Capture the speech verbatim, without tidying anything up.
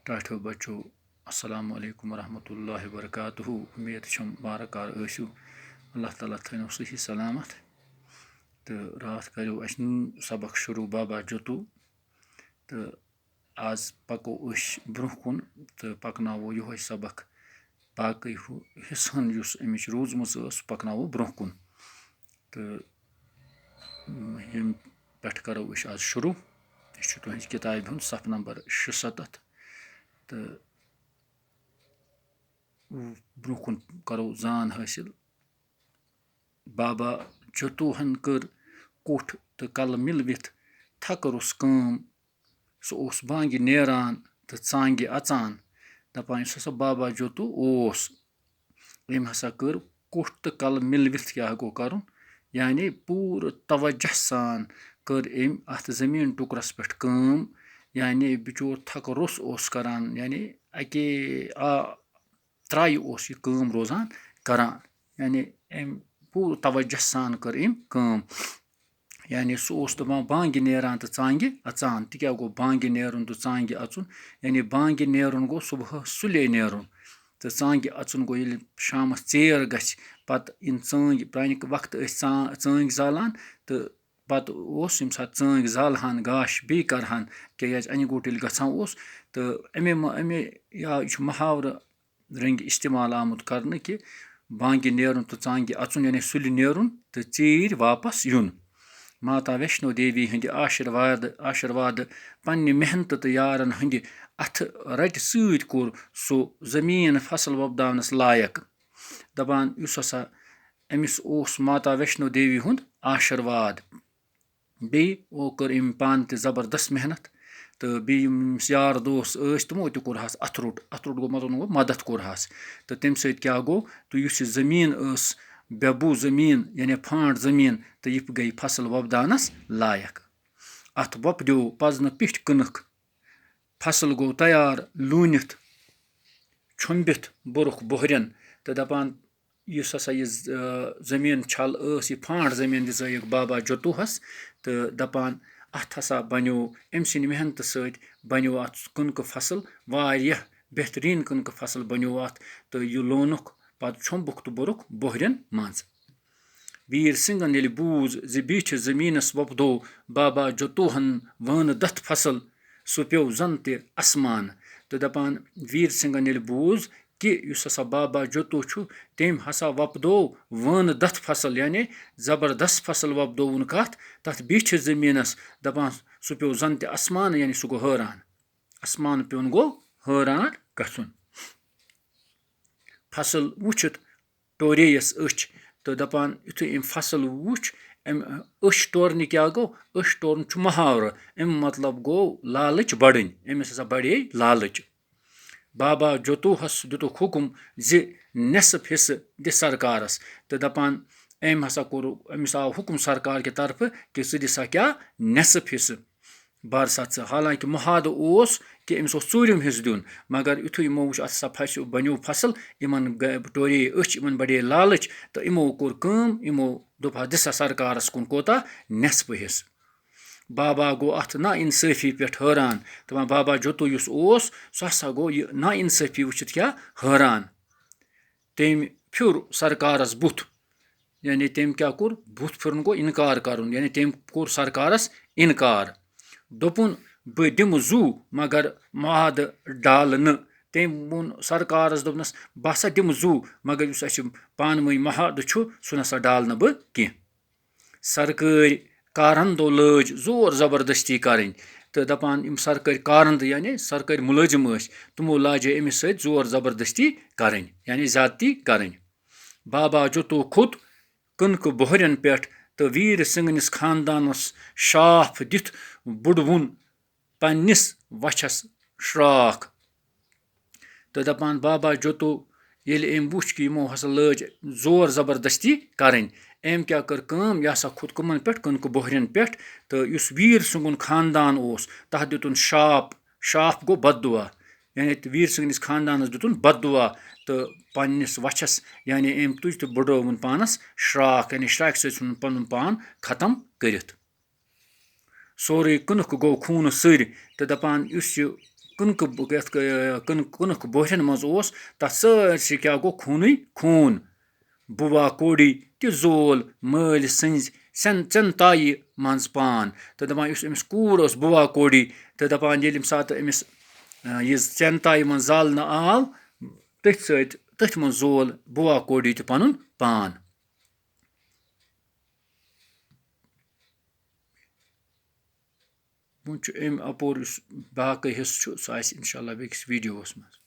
ٹاٹھیو بچو، السلام علیکم ورحمۃ اللہ وبرکاتہ۔ امید چھم بارٕ کار ٲسِو، اللہ تعالیٰ تھٲینو صحیح سلامت۔ تہٕ راتھ کریو اَسہِ نوٚو سبق شروع بابا جوتو، تہٕ آز پکو أسۍ برونٛہہ کُن تہٕ پکناوو یِہوٚے سبق باقٕے ہُہ حصہٕ ہن یُس اَمِچ روٗزمٕژ ٲس، سُہ پکناوو برونٛہہ کُن۔ تہٕ ییٚمہِ پٮ۪ٹھ کرو أسۍ آز شروع۔ أسۍ چھِ تُہنٛزِ کِتابہِ ہُنٛد صفہٕ نمبر شُسَتَتھ۔ تہٕ برونٛہہ کُن کرو زان حٲصِل۔ بابا جوتوہن کٔر کوٚٹھ تہٕ کلہٕ مِلوِتھ تھکہٕ روٚس کٲم۔ سُہ اوس بانگہِ نیران تہٕ ژانگہِ اژان۔ دپان، یُس ہسا بابا جوتو اوس، أمۍ ہسا کٔر کوٚٹھ تہٕ کلہٕ مِلوِتھ کیٛاہ گوٚو کرُن؟ یعنی پوٗرٕ توجہ سان کٔر أمۍ اتھ زٔمیٖن ٹُکرس پٮ۪ٹھ کٲم۔ یعنی بِچور تھکہٕ روٚس اوس کران، یعنی اکے آ ترٛایہِ اوس یہِ کٲم روزان کران۔ یعنی أمۍ پوٗرٕ توجہ سان کٔر أمۍ کٲم۔ یعنی سُہ اوس دَپان، بانگہِ نیران تہٕ ژانگہِ اَژان۔ تہِ کیٛاہ گوٚو بانگہِ نیرُن تہٕ ژانگہِ اَژُن؟ یعنی بانگہِ نیرُن گوٚو صُبحس سُلے نیرُن، تہٕ ژانگہِ اَژُن گوٚو ییٚلہِ شامس ژیر گژھِ، پتہٕ یِن ژٲنگۍ۔ پرانہِ وقتہٕ ٲسۍ ژا-، ژٲنگۍ زالان، تہٕ پتہٕ اوس ییٚمہِ ساتہٕ ژٲنگۍ زالہٕ ہن گاش بیٚیہِ کرٕ ہن، کیٛازِ انہِ گوٚٹ ییٚلہِ گژھان اوس، تہٕ اَمے ما-، اَمے یا یہِ چھُ محاورٕ رٔنگۍ استعمال آمُت کرنہٕ کہِ بانگہِ نیرُن تہٕ ژانگہِ اَژُن، یعنی سُلہِ نیرُن تہٕ ژیٖرۍ واپس یُن۔ ماتا ویشنو دیوی ہٕنٛدِ آشیرواد، آشیرواد پننہِ محنتہٕ تہٕ یارن ہٕنٛدِ اَتھٕ رَٹہِ سۭتۍ کوٚر سُہ زٔمیٖن فصل وۄپداونس لایق۔ دَپان، یُس ہسا أمِس اوس ماتا ویشنو دیوی ہُنٛد آشیرواد۔ بیٚیہِ او کٔر أمۍ پانہٕ تہِ زبردست محنت، تہٕ بیٚیہِ یِم أمِس یار دوس ٲسۍ، تِمو تہِ کوٚرہَس اَتھٕ روٚٹ۔ اَتھٕ روٚٹ گوٚو مطلب گوٚو مدد کوٚرہَس۔ تہٕ تَمہِ سۭتۍ کیٛاہ گوٚو؟ تہٕ یُس یہِ زٔمیٖن ٲس، بٮ۪بوٗ زٔمیٖن، یعنی پھانٛٹ زٔمیٖن، تہٕ یہِ گٔے فصل وۄپداونَس لایق۔ اَتھ وۄپدیو پَزنہٕ پیٚٹھۍ کٕنٕکھ۔ فصل گوٚو تیار لوٗنِتھ، چھۄمبِتھ بوٚرُکھ بۄہرٮ۪ن۔ تہٕ دَپان، یُس ہسا یہِ ز-، آ، زٔمیٖن چھل ٲس، یہِ پھانٛٹ زٔمیٖن دِژٲیِکھ بابا جوتوہَس، تہٕ دَپان، اَتھ ہسا بَنیو أمۍ سٕنٛدِ محنتہٕ سۭتۍ بَنیو اَتھ کٕنکہٕ فصل واریاہ بہتریٖن کٕنکہٕ فصل بَنیو اَتھ، تہٕ یہِ لونُکھ پَتہٕ چھوٚمبُکھ تہٕ بوٚرُکھ بۄہرٮ۪ن منٛز۔ ویٖر سِنگھن ییٚلہِ بوٗز زِ بیٖٹھِس زٔمیٖنَس وۄپدو بابا جوتوہَن وٲنہٕ دَتھ فصل، سُہ پیوٚو زَن تہِ اَسمان۔ تہٕ دَپان، ویٖر سِنگھن ییٚلہِ بوٗز کہِ یُس ہسا بابا جوتو چھُ، تٔمۍ ہسا وۄپدو وٲنہٕ دَتھ فصل، یعنی زبردست فصل وۄپدووُن کَتھ؟ تَتھ بیٖٹھِس زٔمیٖنَس۔ دَپان، سُہ پیوٚو زَن تہِ اَسمان، یعنی سُہ گوٚو حٲران۔ اَسمان پیوٚن گوٚو حٲران گژھُن۔ فصل وٕچھِتھ ٹورے یَس أچھ تہٕ دَپان، یُتھُے أمۍ فصل وٕچھ، أمۍ أچھ ٹورنہِ کیٛاہ گوٚو؟ أچھ ٹورُن چھُ محاورٕ۔ اَمیُک مطلب گوٚو لالٕچ بَڑٕنۍ۔ أمِس ہسا بَڑے لالٕچ۔ بابا جوتوہَس دیُتُکھ حُکُم زِ نٮ۪صٕف حِصہٕ دِ سرکارَس۔ تہٕ دَپان، أمۍ ہسا کوٚر، أمِس آو حُکُم سرکار کہِ طرفہٕ کہِ ژٕ دِ سا کیٛاہ؟ نٮ۪صٕف حِصہٕ۔ بَر سا ژٕ۔ حالانکہِ معاہدٕ اوس کہِ أمِس اوس ژوٗرِم حِصہٕ دیُن، مگر یُتھُے یِمو وٕچھ، اَتھ ہسا پھَسہِ بَنیو فصل، یِمَن گٔے، ٹورے أچھ، یِمَن بَڑے لالٕچ، تہٕ یِمو کوٚر کٲم، یِمو دوٚپ، ہا، دِ سا سرکارَس کُن کوتاہ؟ نٮ۪صفہٕ حِصہٕ۔ بابا گوٚو اَتھ نا اِنصٲفی پٮ۪ٹھ حٲران۔ دَپان، بابا جوتو یُس اوس، سُہ ہسا گوٚو یہِ نا اِنصٲفی وٕچھِتھ کیٛاہ؟ حٲران۔ تٔمۍ پھیُر سرکارَس بُتھ، یعنی تٔمۍ کیٛاہ کوٚر؟ بُتھ پھِرُن گوٚو اِنکار کَرُن، یعنی تٔمۍ کوٚر سرکارَس اِنکار۔ دوٚپُن، بہٕ دِمہٕ زُو، مگر معاہدٕ ڈالہٕ نہٕ۔ تٔمۍ ووٚن سرکارَس، دوٚپنَس، بہٕ ہسا دِمہٕ زُو، مگر یُس اَسہِ پانہٕ ؤنۍ معاہدٕ چھُ، سُہ نہ سا ڈالہٕ نہٕ بہٕ کینٛہہ۔ سرکٲرۍ کارندو لٲج زور زبردستی کرٕنۍ۔ تہٕ دپان، یِم سرکٲرۍ کارندٕ، یعنی سرکٲرۍ مُلٲزِم ٲسۍ، تِمو لاجے أمِس سۭتۍ زور زبردستی کرٕنۍ، یعنی زیادتی کرٕنۍ۔ بابا جوتو کھوٚت کٕنکہٕ بۄہرٮ۪ن پٮ۪ٹھ تہٕ ویٖر سنگھنِس خاندانس شاپھ دِتھ بُڈوُن پننِس وچھس شراکھ۔ تہٕ دَپان، بابا جوتو، ییٚلہِ أمۍ وُچھ کہِ یِمو ہسا لٲج زور زبردستی کرٕنۍ، أمۍ کیٛاہ کٔر کٲم؟ یہِ ہسا کھوٚت کٕمن پٮ۪ٹھ؟ کٕنکہٕ بۄہرٮ۪ن پٮ۪ٹھ۔ تہٕ یُس ویٖر سنگُن خاندان اوس، تَتھ دیُتُن شاپ۔ شاپ گوٚو بد دعا، یعنی تہٕ ویٖر سنگنِس خاندانس دیُتُن بد دعا تہٕ پننِس وچھس، یعنی أمۍ تُج تہٕ بُڈٲوُن پانس شراکھ، یعنی شراکہِ سۭتۍ ژھُنُن پنُن پان ختم کٔرِتھ۔ سورُے کٕنُکھ گوٚو خوٗنہٕ سۭرۍ تہٕ دَپان، یُس یہِ کٕنکہٕ یَتھ کٕنکہٕ بوہرٮ۪ن منٛز اوس، تَتھ سٲرسٕے کیٛاہ گوٚو؟ خوٗنٕے خوٗن۔ بُوا کوڑی تہِ زول مٲلۍ سٕنٛزِ سٮ۪ن ژٮ۪نتایہِ منٛز پان۔ تہٕ دَپان، یُس أمِس کوٗر ٲس بُوا کوڑی، تہٕ دَپان، ییٚلہِ ییٚمہِ ساتہٕ أمِس یہِ ژٮ۪نتایہِ منٛز زالنہٕ آو، تٔتھۍ سۭتۍ تٔتھۍ منٛز زول بُوا کوڑی تہِ پَنُن پان۔ وۄنۍ چھُ اَمہِ اَپور یُس باقٕے حِصہٕ چھُ، سُہ آسہِ اِنشاء اللہ بیٚکِس ویٖڈیووَس منٛز۔